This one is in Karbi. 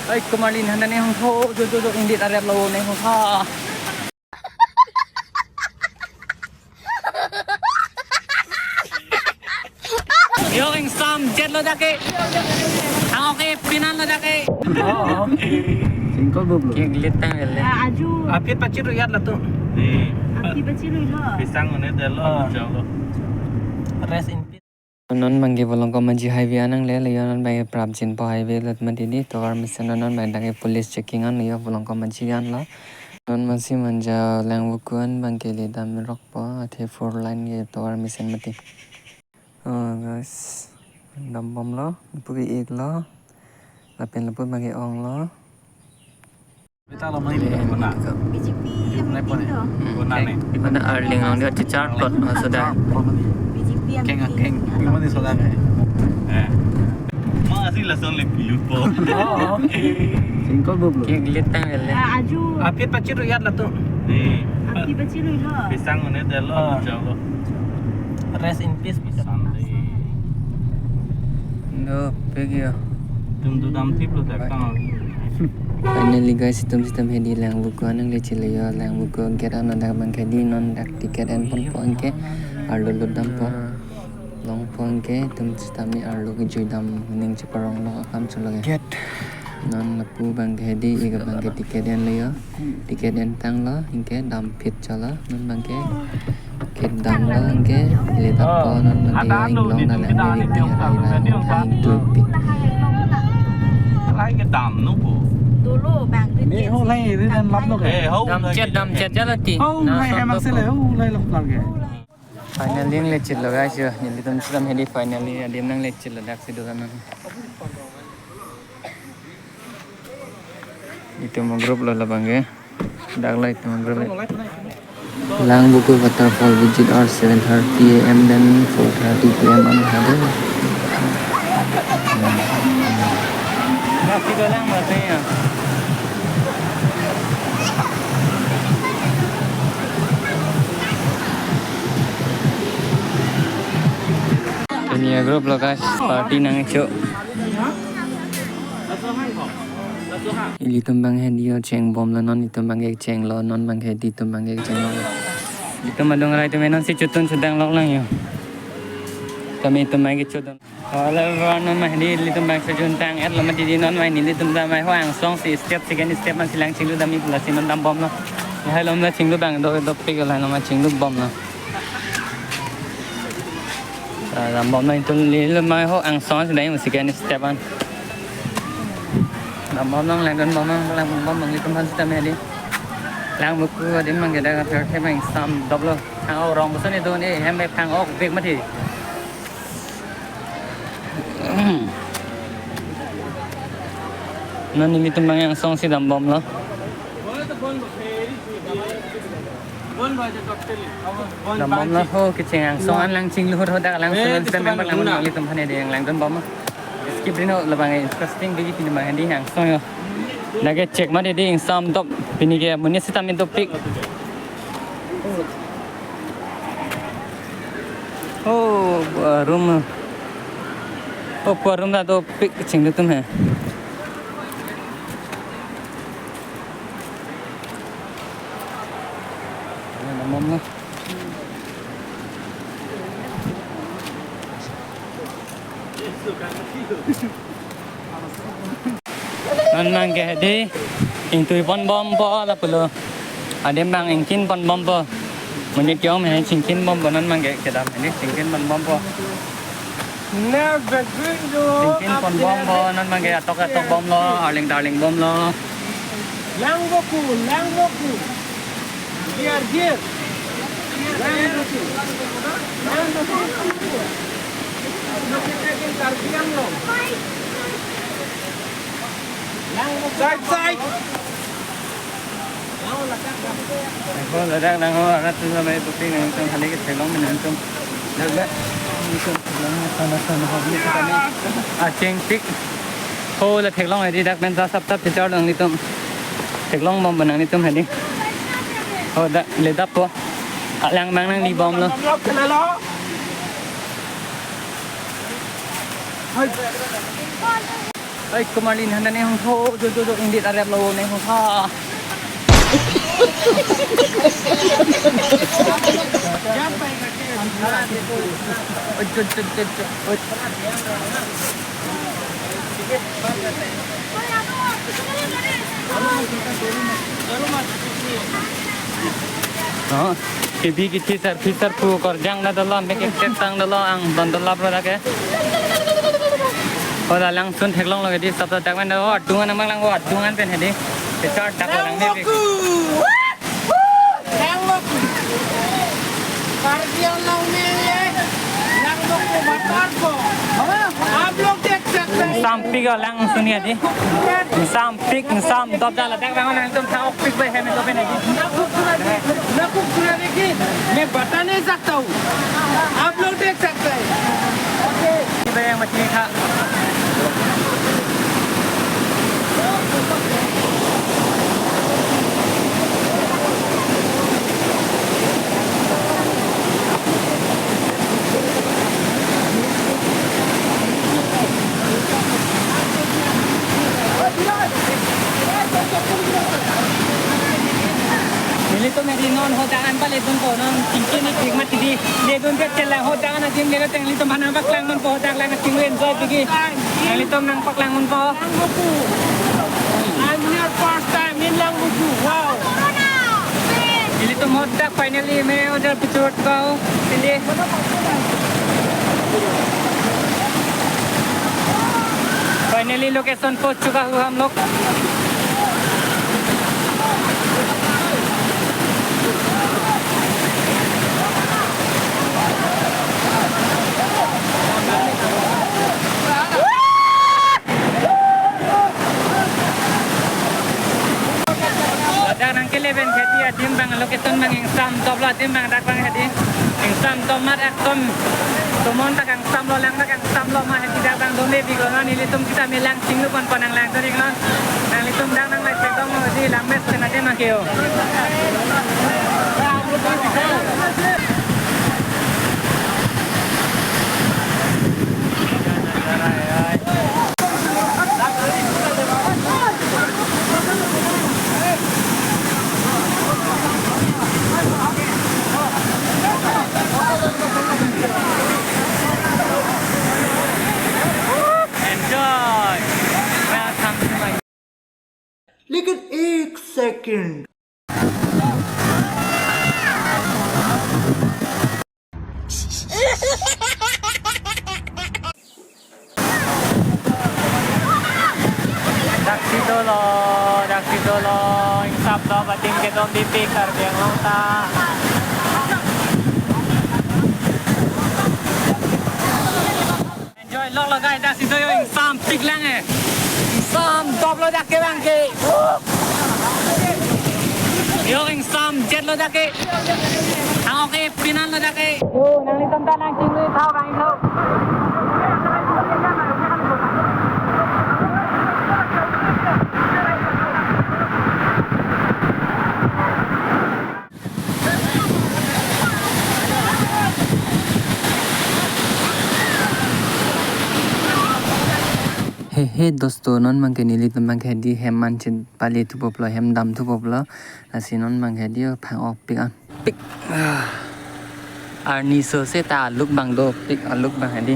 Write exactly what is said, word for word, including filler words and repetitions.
Ai, komarli nang ne hong tho, jo, jo, jo, indik arep lo ne hong tho. Yo, ingsam jet lo dak ke. Ang okay, pinan lo dak ke. Singkol bublo. Kik lit tang le. Ah, aju. Apit pachit ro yat lato. Di. Apit pachit ro lo. Pisang ne de lo. Jalo. Rest in peace. Non bangke Volongkom Aji highway anang le, le non bangke prapjin po highway lat mati di, tovar mesen non bangke police checking an yo Volongkom Aji an lo. Non masi manja Langvoku an bangke le dam rok po, athe four lane ke tovar mesen mati. Oh, guys, dam bom lo, puke ik lo, lapen lapu bangke ong lo. Beta lo mai ni kona. B J P yang penting tuh. Kona ne. Mana arling long dia chichar plot na soda. B J P yang penting. Keng keng. Mana soda ne? Eh. Ma asli lason le piu po. Singkol bublo. Kik lit tang le. Ah, aju. Apit pachit ro yat lato. Di. Apit pachit ro lo. Pisang ne de lo. Jalo. Rest in peace, Mister Sunday. No, pegyo. Tum tu dam tip lo tak tang. Finally guys, itum sitame hedi Langvoku anang le chile yo, Langvoku gate ano dak bangke di non dak ticket en pon po anke arlo lo dam po. Long po anke itum sitame arlo kejui dam ning cheparong lo akam cholo ke. Gate. Non lapu bangke hedi ik bangke ticket en lo yo. Ticket en tang lo, anke dam phit cholo, non bangke. Kedam lo anke, le dam po non mati yo, inglong na lang ne dik di harai rai ho thang tu pi. Lai ke dam no po. Dolo bang rit. Ne ho lai ri dan lap lo ke. Eh, ho. Dam chet, dam chet jala ti. Ho lai ke mak se le, ho lai lok lap ke. Finally nang le chit lo guys yo. Nelitum sitame hedi finally adim nang le chit lo dak si dokan nang. Itum group lo labang ke. Dak la itum group. Langvoku waterfall visit hour seven thirty A M then four thirty P M an hade. Masih dolang masih ya. Ini ya group lo guys, party nang icho. Ilitum bang hedi yo cheng bom lo non, itum bang ke cheng lo non, bang hedi itum bang ke cheng lo. Itum adung rai itum non si chutun sudang lok lang yo. Kami itum bang ke chutun. Hello everyone, non ma hedi ilitum bang sejun tang et lo ma didi non ma hedi ilitum ta mai ho angsong si step second step man silang chinglu dam ik la si non dam bom lo. Hai lom la chinglu bang do do pik la non ma chinglu bom lo. Ah, dam bom lo itum li lo mai ho angsong si dai musik ani step an. Dam bom lo langdon bom lo lang bom lo itum aphan sitame hedi. Langvoku adim bang ke dak apher the bang sam dop lo. Thang ok rong bosan itum ne hem bang thang ok bek mati. Non nelitum bang angsong si dam bom lo. Dam bom lo ho kecheng angsong an lang chinglu ho dak lang sunan stem bang lang nelitum aphan hedi yang langdon bom lo. Skip ri non labang interesting bagi pini bang hedi angsong yo. Dak ke check ma hedi ingsam dop pini ke monit sitame dopik. Oh, uh, room. Oh, pu room ta dopik chinglu tum he. Ada mom na. Non bang ke hedi ingtui pon bom po lapulo. Adim bang ingkin pon bom po. Monit ke-ong me chingkin bom po non bang ke kedam hedi chingkin pon bom po. Never going to. Chingkin pon bom po non bang ke atok atok bom lo, arling darling bom lo. Langvoku, Langvoku. Here, here. Langvoku. Langvoku. Located in Karbi Anglong. Langvoku. Side, side. Ako, ladak lang ho, arat tu sa may puting nangtum hali ke theklong nangtum. Ladak. Ah, chengtik. Ho la theklong hedi dak pen ta sap tap chichar nanglitum. Theklong bom nanglitum hedi. Ho dak le dap po. Alang bang nangli bom lo. Ai, komarli nang ne hongtho, jo, jo, jo, ingdit arep lo ne hongtha. Oi, jo, jo, jo, jo, oi. Oh, kebi kithi sarpi sarpo korjang na dolo, mek ek tek tang dolo, ang don dolo pro lake. Hoda langsun theklong lo hedi, sab dak man, oh, dungan amang lang, oh, dungan pen hedi. Kechar dak lang me. Langvoku! Langvoku! Karbi Anglong mele, Langvoku matarko. Aap log dekh sakte hain. Ingsampik alang suni hedi. Ingsampik, ingsamdop dala dak bang nangtum thak-okpik bai hem to pen hedi. Na खूबसूरत है कि मैं बता नहीं सकता हूँ, आप लोग देख सकते हैं। ये भाई, मछली खा। Nelitum hedi non hodak an paledunpo, non chingki ni thik mati di ledun pet chelang, hodak an adim lelo teng nelitum aphan nangpaklang dunpo, hodak lang adim enjoy piji. Nanglitum nangpaklang dunpo. I'm here first time in Langvoku. Wow. Nelitum hodak finally me order picture ko. Hindi. Finally location पहुंच चुका हूँ हम लोग। Ladak nangkele pen hedi adim bang location bang ingsamdop lo adim bang dak bang hedi. Ingsamdop mat ekdom tomon ta kangsam lo lang ta kangsam lo ma hedi dak bang dome biglo non nelitum kita melang chingnu pon pon nanglang turing non. Nanglitum dak nanglai theklong lo hedi langmes pen adim bang ke-o. Enjoy. Welcome to my लेकिन एक second. Daksi dolo, daksi dolo, ingsamdop adim kedom dipik Karbi Anglong ta. Enjoy lok lo guys, daksi do yo ingsampik lang eh. Ingsamdop lo dak ke bang ke. Yo ingsamjet lo dak ke. Thang oke pinan lo dak ke. Yo nanglitum ta nangchingri thau bang lo. He he dosto, non bang ke nelitum bang ke hedi hem manchit pali thupoplo, hem dam thupoplo. Lasi non bang ke hedi phang-okpik an. Pik. Ah. Arni so se ta aluk bang dopik, aluk bang hedi.